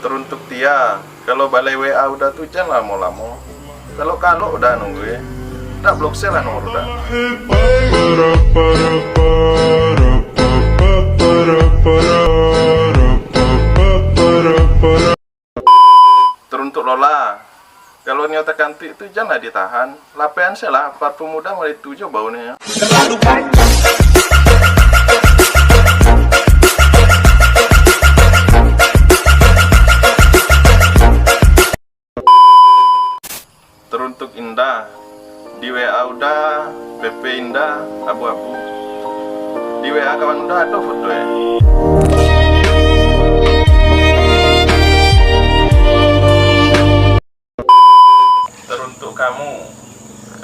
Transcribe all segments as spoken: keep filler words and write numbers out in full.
Teruntuk Tia, kalau balai W A Uda tu jan lamo-lamo. Kalau kalok Uda nunggu, eh, dak blok se lah nomor Uda. Teruntuk Lola, kalau nio takantuik tu janlah ditahan, lapeh an se lah, parfum Uda malitu jo baunyo. Teruntuk Indah, di W A Uda, P P Indah, abu-abu. Di W A kawan Uda ado foto e. Teruntuk kamu,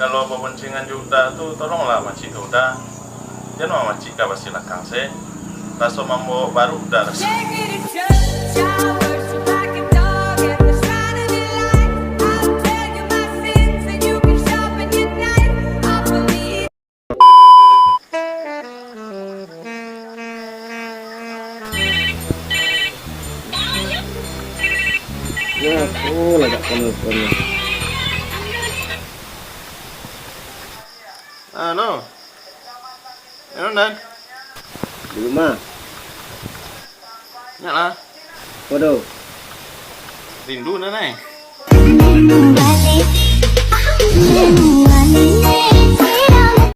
kalau baboncengan jo Uda tu, tolonglah macik ka Uda. Jan mamacik ka basi lakang se. Raso mambao baru Uda raso. Ya, oh, lagak panas, panas. Halo. Halo, Nan. Di rumah. Nyak lah. Waduh. Rindu, Nan, eh.